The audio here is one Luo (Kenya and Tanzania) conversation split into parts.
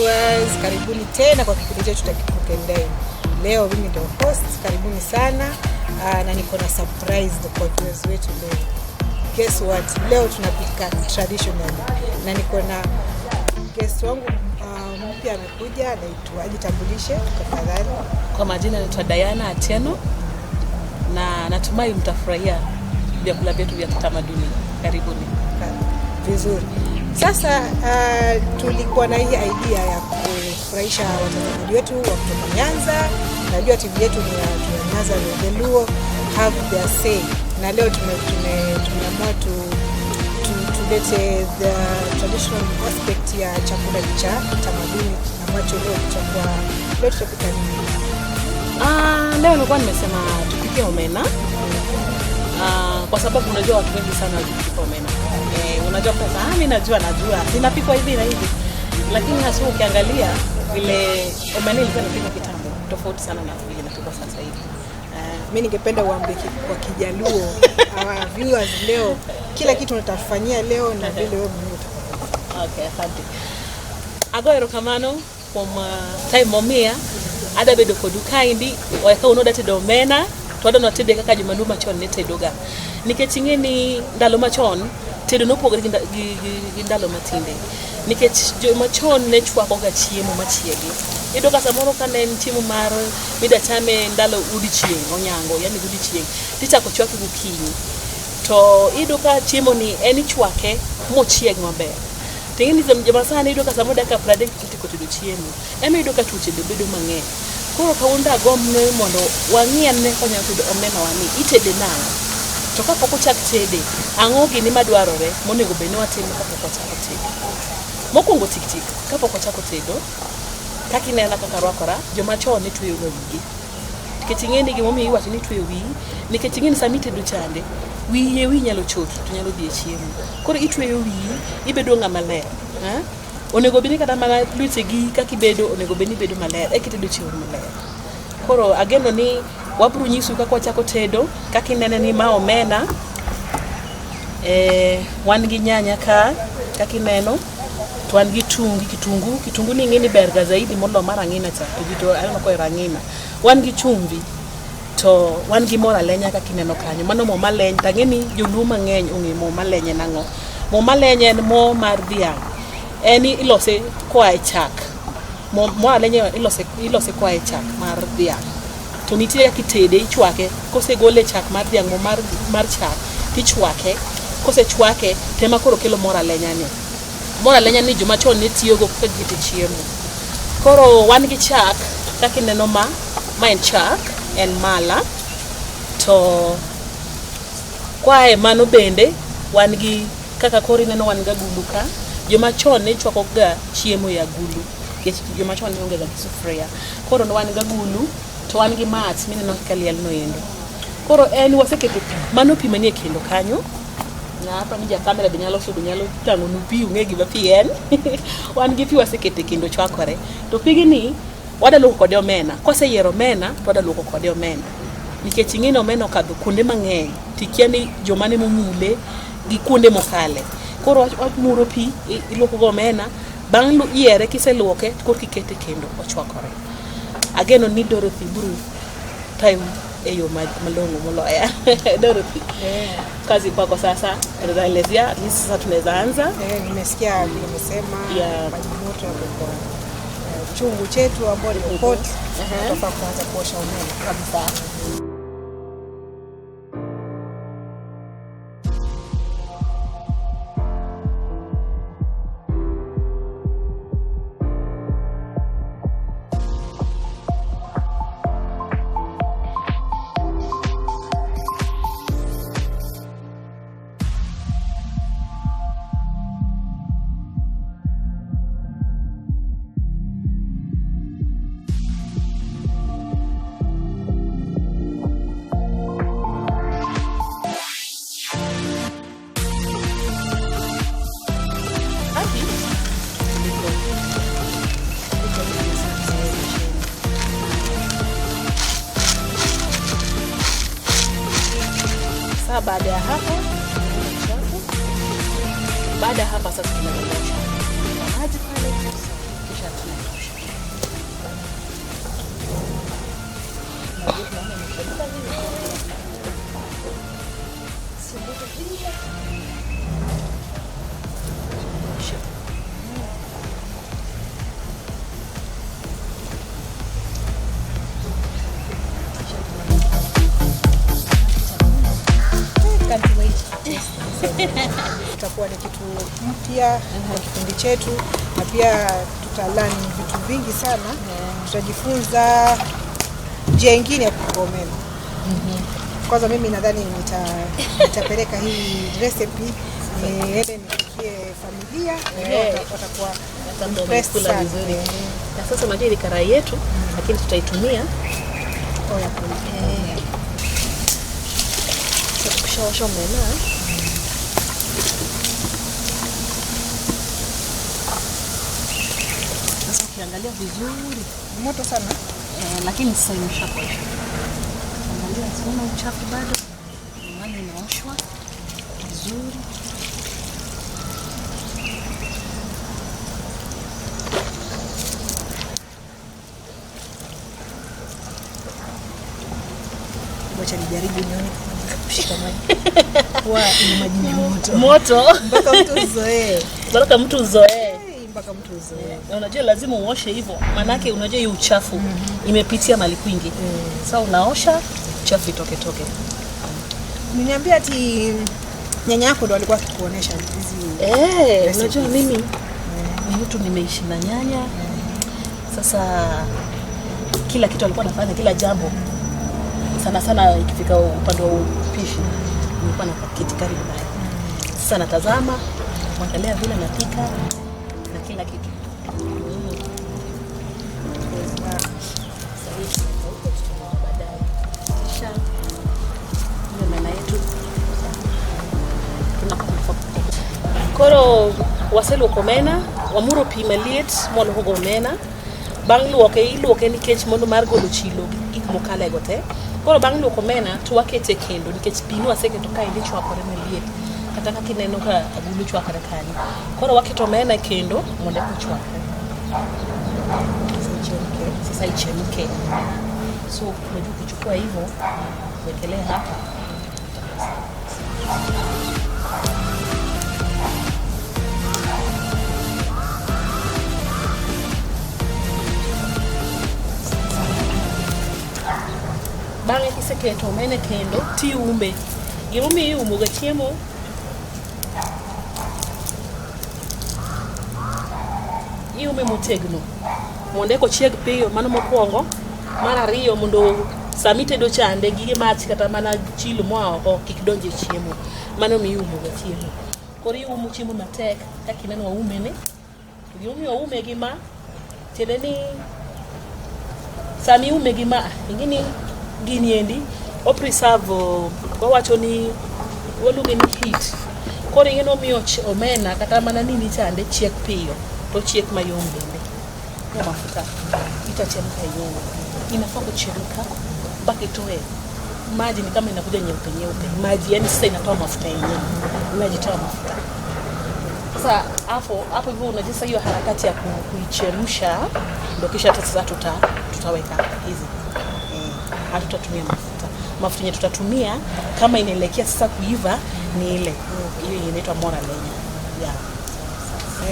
Viewers, karibuni tena kwa kipindi chetu cha Cook and Dine. Leo mimi ndio host, karibuni sana. Na niko na surprise kwa viewers wetu leo. Guess what? Leo tunapika traditional na niko na guest wangu mpya amekuja, anaitwa, ajitambulishe tafadhali. Kwa majina naitwa Diana Atieno na natumai mtafurahia vyakula vyetu vya kitamaduni. Karibuni. Vizuri. Sasa tulikuwa na hii idea ya kufurahisha watazamaji wetu wa kutoka Nyanza. Najua TV yetu ni ya watu wa Nyanza, the Luo have their say, na leo tumeamua tulete the traditional aspect ya chakula cha tamaduni ambacho leo tutakuwa, leo tutapika nini? Leo nilikuwa nimesema tupike omena. Kwa sababu unajua watu wengi sana hawajui kupika omena. Unajua pesa, mimi najua, inapikwa hivi na hivi. Lakini hasa ukiangalia vile omena ilikuwa inapikwa kitambo, tofauti sana na vile inapikwa sasa hivi. Mi ningependa uambie kwa Kijaluo our viewers leo kila kitu utafanyia leo na vile wewe mwenyewe utafanya. Okay, asante. Ago erokamano kuom time momiya. Adwa bedo kodu kaendi, we kawuono adwa tedo omena, to adwa ni watede kaka joma machon ne tedoga. Nikech ing'e ni ndalo machon, tedo nopogore gi ndalo matinde. Nikech joma chon ne chwako ga chiemo machiegi. Iyudo ka samoro ka ne en chiemo mar mida chame ndalo odiochieng', onyango, yani godiochieng', tichako chwake gokinyi. To iyudo ka chiemo ni en ichwake mochieg maber. To ing'e ni joma sani iyudo ka samoro dakika 30 kitieko tedo chiemo. Ema iyudo ka tuoche be bedo mang'eny. Koro kawuono dagomb ni mondo wang'i ane kaka wanyalo tedo omena wa ni, itede nang'o? To kapok ochak tede, ang'o gini madwarore monego bed ni watimo kapok wachako tedo? Mokwongo tik tik, kapok wachako tedo, kaka inena kaka arwakora, joma chon ne tweyo ga wigi. Nikech ing'e ni gimomiyo iwacho ni itweyo wiyi, nikech ing'e ni sama itedo chande, wiyi e wiyi nyalo chot to nyalo dhi e chiemo. Koro itweyo wiyi, ibedo ng'ama ler. Onego bed ni kata mana lwetegi kaka ibedo, onego bed ni ibedo maler, eka itedo chiemo maler. Koro ageno ni wabiro nyisou kaka wachako tedo, kaka inene ni ma omena, wan gi nyanya ka, kaka ineno, to wan gi kitungu, kitungu ni ing'e ni ber ga zaidi molo mar ang'ina cha, to ji to aneno kohero ang'ina. Wan gi chumvi, to wan gi mor alenya kaka ineno kanyo, mano mo maleny, to ang'e ni joluo mang'eny ong'e mo maleny en ang'o. Mo maleny en mo mar dhiang', en ilose koa e chak. Mo alenya ilose koa e chak mar dhiang'. To nitie kaka itede, ichwake, kosegole e chak mar dhiang', mo mar chak, tichwake, kosechwake, to ema koro kelo mor alenya ni. Mor alenya ni joma chon ne tiyogo kaka giketo chiemo. Koro wan gi chak, kaka ineno ma en chak, en mala, to koa e mano bende, wan gi kaka koro ineno wan gi agulu ka, joma chon ne chwako ga chiemo e agulu, nikech joma chon ne onge ga gi sufuria. Koro wan gi agulu, to wan gi mach mineno ka liel no endo. Koro en waseketo pi, mano pi manie kendo kanyo. Na hapa ni ja kamera be nyalo sudo, nyalo tang'onu pi, ung'e gima pi en. Wan gi pi waseketo e kendo chwakore. To pigni, wadwa luoko kode omena. Kwaseyiero omena, to wadwa luoko kode omena. Nikech ing'e ni omena okadho kuonde mang'eny, tikia ni joma ne momule gi kuonde mokale. Koro wamuro pi, iluoko go omena, bang' yiere kiseluoke, to korka ikete e kendo ochwakore. Ageno ni Dorothy biro tayo e yo malong'o moloya. Dorothy, kazi kwako sasa, unaweza at least sasa tunaweza anza. Nimesikia vile umesema maji moto yako kwa chungu chetu ambao ni pot, tutafaa kuanza kuosha omena kabisa. Baada ya hapo, baada ya hapa sasa tunadondosha maji pale, kisha tunaweka. Itakuwa ni kitu mpya kwa kipindi chetu, na pia tutalearn vitu vingi sana. Tutajifunza njia ingine ya kupika omena. Kwanza mimi nadhani nitapeleka hii recipe niende nipikie familia, najua watakuwa Watakuwa impressed wamekula sana. vizuri. Na sasa unajua ile karai yetu, lakini tutaitumia Oh, ya kuitumia. Sasa tukishaosha omena. Sasa ukiangalia vizuri Moto sana. Lakini sasa imeshakuosha. Angalia, siona uchafu bado. Maana inaoshwa vizuri. Wacha nijaribu nione kama naweza kushika maji. Huwa ni maji ni moto. Moto Mpaka mtu uzoee. mpaka mtu uzoee. Hey, mpaka mtu uzoee. Na unajua lazima uoshe hivyo, maanake unajua hiyo uchafu imepitia mali kwingi. Sasa unaosha uchafu itoke toke. Niniambia ati nyanya yako ndo alikuwa akikuonesha hizi Eh, recipes. unajua mimi ni mtu nimeishi na nyanya. Sasa kila kitu alikuwa anafanya, kila jambo sana sana ikifika upande wa upishi nilikuwa na kiti karibu naye. Sasa natazama, mwangalia vile napika na kila kitu. Sasa hii tunaweka huko, tutamwaga baadaye. Kisha hiyo omena yetu Koro waseluoko omena, wamuro pi maliet mwaluoko go omena. Bang' luoke iluoke nikech mondo mar golo chilo gi gik mokalego te. Koro bang' luoko omena to wakete e kendo nikech pi nwaseketo kaendi chwakore maliet. Kata kaka ineno ka agulu chwakore kanyo. Koro waketo omena e kendo mondo eka ochwakre. Ichemke. Sasa ichemke. So unajua ukichukua hivyo wekelea hapa. Bang'e kiseketo omena e kendo tiume. Gimomiyo iumo ga chiemo iume motegno mondo eka ochieg piyo, mano mokwongo. Mar ariyo mondo sama itedo chande gige mach kata mana chilo moa oko kik donj e chiemo. Mano miyo iumo ga chiemo. Koro iumo chiemo matek kaka ineno waume ni. To gimomiyo waume gi ma, tiende ni sama iume gi ma, ing'e ni gini endi o preserve, wawacho ni waluonge ni heat. Koro ing'e ni omiyo omena kata mana nini chande chiek piyo to ochiek mayom bende. Ya mafuta itachemka yenyewe. Inafaa kuchemka mpaka itoe maji, ni kama inakuja nyeupe nyeupe. Maji yani sasa inatoa mafuta yenyewe. Inajitoa mafuta. Sasa hapo hapo hivyo unajua sasa hiyo harakati ya kuichemsha ndio kisha hata sasa tutaweka hizi. Hatutatumia mafuta. Mafuta yenye tutatumia kama inaelekea sasa kuiva ni ile. Hiyo inaitwa mora lenya. Yeah.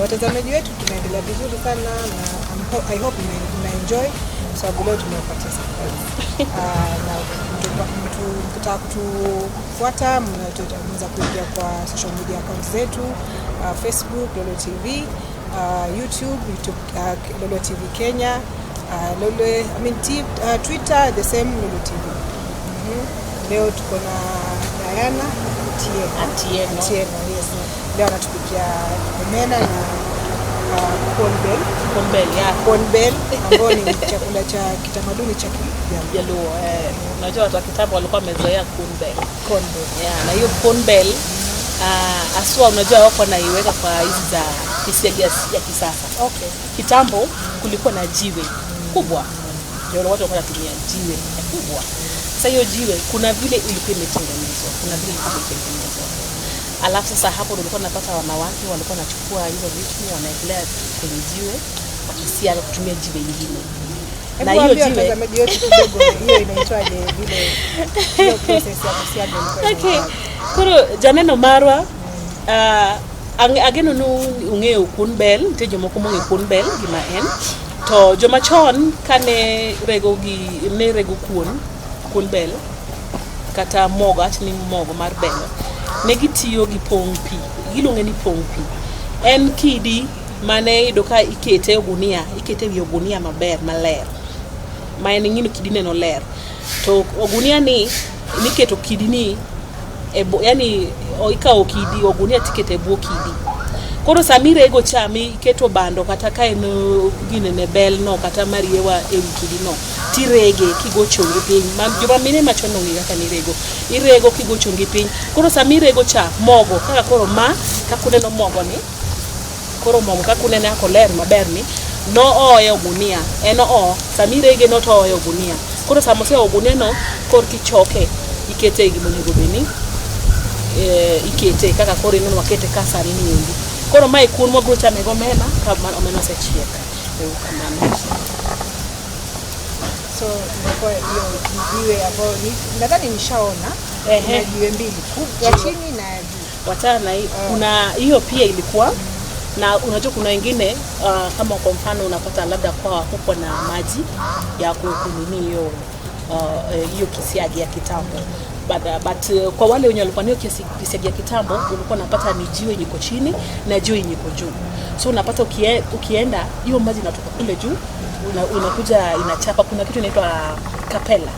Watazamaji wetu tunaendelea vizuri sana na I hope mna enjoy kwa sababu leo tumewapatia surprise. Na mkitaka kutufuata mnaweza kuingia kwa social media accounts zetu, Facebook Lolwe TV, YouTube, Lolwe TV Kenya, Lolwe, I mean, Twitter the same Lolwe TV. Leo tuko na Diana Atieno. Atieno. Atieno, yes. Leo anatupikia omena na cornbell. Cornbell, yeah. Cornbell ambao ni chakula cha kitamaduni cha Kijaluo. Jaluo, eh. Unajua watu wa kitambo walikuwa wamezoea cornbell. Cornbell. Yeah, na hiyo cornbell aswa unajua wako wanaiweka kwa hizi za kisiagi ya kisasa. Kitambo kulikuwa na jiwe kubwa. Ndio watu walikuwa wanatumia jiwe kubwa. Sasa hiyo jiwe kuna vile ilikuwa imetengenezwa, kuna vile ilikuwa imetengenezwa. Alafu sasa hapo ndio ulikuwa unapata wanawake walikuwa wanachukua hizo vitu wanaekelea kwenye jiwe wakisiaga kutumia jiwe ingine. Na Hebu hiyo waambie jiwe watazamaji wetu kidogo hiyo inaitwaje vile hiyo process ya kusiaga ilikuwa Okay. inaitwaje? Koro janeno marwa ageno ni ung'eyo kuon bel, nitie jomoko mong'eyo kuon bel gima en. To joma chon kane rego gi ne rego kuon, kuon bel kata mogo, awach ni mogo mar bel. Ne gitiyo gi pong' pi, giluonge ni pong' pi. En kidi mane iyudo ka ikete e ogunia, ikete e wi ogunia maber maler. Ma en ing'ino kidi neno ler. To ogunia ni niketo kidi ni e yani ikawo kidi ogunia tikete e bwo kidi. Koro sama irego cha miketo bando kata ka en ginene bel no kata mariewa e wi kidi no tirege kigo chongi piny. Ma joma mine machon ong'eyo kaka nirego. Irego kigo chongi piny. Koro sama irego cha mogo kaka koro ma kaka uneno mogo ni koro mogo kaka unene kaka oler maber ni nooye ogunia en oo sama irege no to ooye ogunia. Koro sama oseo ogunia no korka ichoke ikete e gima onego bed ni ikete kaka koro ineno wakete ka sani ni endi. Koro mae kuon mwabiro chame gi omena ka omena osechiek. Ero kamano. So imekuwa hiyo jiwe ambayo nadhani nishaona. Kuna jiwe mbili, ya chini na ya juu. Wachana na hii. Kuna hiyo pia ilikuwa na unajua kuna wengine kama kwa mfano unapata labda kwa huko na maji ya kunini hiyo hiyo kisiagi ya kitambo. But kwa wale wenye walikuwa nayo kisiagi ya kitambo ulikuwa unapata ni jiwe yenye iko chini na jiwe yenye iko juu. So unapata ukienda hiyo maji inatoka kule juu unakuja inachapa, kuna kitu inaitwa kapela.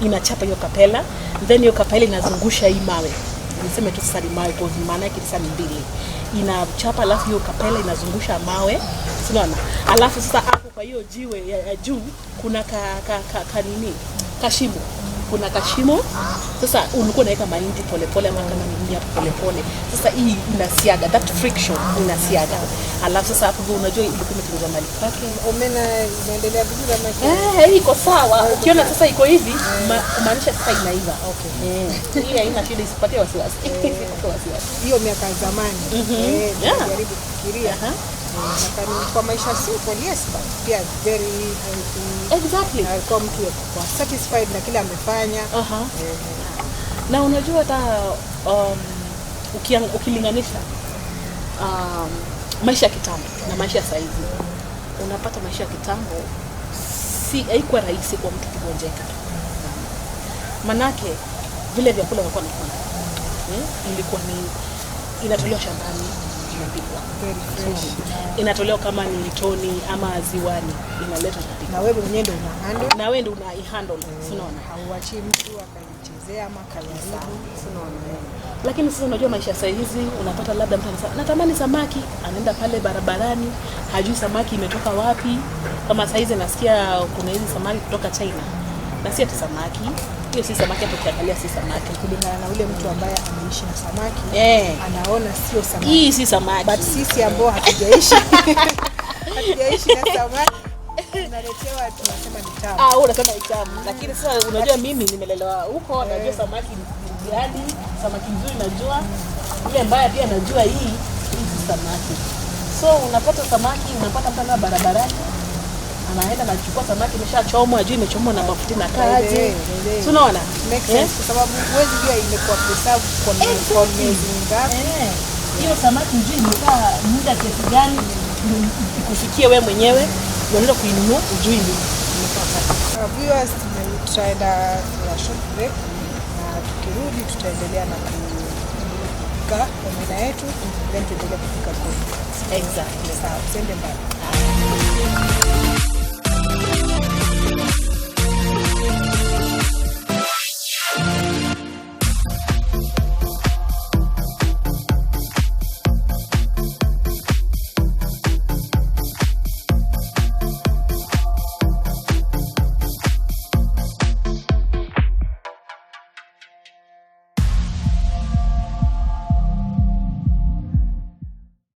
Inachapa hiyo kapela, then hiyo kapela inazungusha hii mawe. Niseme tu sasa ni mawe kwa maana yake sasa ni mbili. Inachapa alafu hiyo kapela inazungusha mawe. Unaona? Alafu sasa hapo kwa hiyo jiwe ya juu kuna ka nini? Kashimo. Kuna kashimo. Sasa ulikuwa unaweka mahindi pole pole ama kama ni nini hapo pole pole. Sasa hii inasiaga, that friction inasiaga. Alafu sasa hapo unajua ilikuwa imetengenezwa mahali pake. Omena inaendelea vizuri ama iko? Hii iko sawa. Ukiona sasa iko hivi, kumaanisha sasa inaiva. Okay. Hii haina shida, isipatie wasiwasi. Isipatie wasiwasi. Hiyo miaka ya zamani. Najaribu kufikiria. Kwa maisha simple, yes, but pia very healthy. Alikuwa mtu kwa satisfied na kile amefanya. Na unajua hata ukilinganisha maisha ya kitambo na maisha ya saizi, unapata maisha ya kitambo si haikuwa rahisi kwa mtu kugonjeka. Manake vile vyakula walikuwa wanakula, ilikuwa ni inatolewa shambani inapikwa. Very fresh. Inatolewa kama ni mtoni ama ziwani, inaletwa inapikwa. Na wewe mwenyewe ndio una handle. Na wewe ndio una handle, unaona? Hauachi mtu akaichezea ama akajaribu, unaona? Lakini sasa unajua maisha sasa hizi unapata labda mtu anasema natamani samaki, anaenda pale barabarani, hajui samaki imetoka wapi. Kama sasa hizi nasikia kuna hizi samaki kutoka China. Na si ati samaki, hiyo si samaki, hata ukiangalia si samaki. Kulingana na ule mtu ambaye ameishi na samaki, anaona sio samaki. Hii si samaki. But sisi ambao hatujaishi na samaki, tunaletewa tunasema ni tamu. Wewe unasema ni tamu. Lakini sasa unajua mimi nimelelewa huko, najua samaki ni gani, samaki nzuri najua, ile mbaya pia najua hii si samaki. So unapata samaki, unapata mtu anaenda barabarani, anaenda anachukua samaki imeshachomwa, hajui imechomwa na mafuta na kaji. So unaona? Makes sense kwa sababu huwezi jua imekuwa preserved kwa miezi mingapi. Hiyo samaki hujui imekaa muda kiasi gani ikufikie wewe mwenyewe, unaweza kuinunua hujui ni imekaa wapi. Viewers, tutaenda na short break na tukirudi tutaendelea na kupika omena yetu, then tuendelee kupika kuku. Sawa, usiende mbali.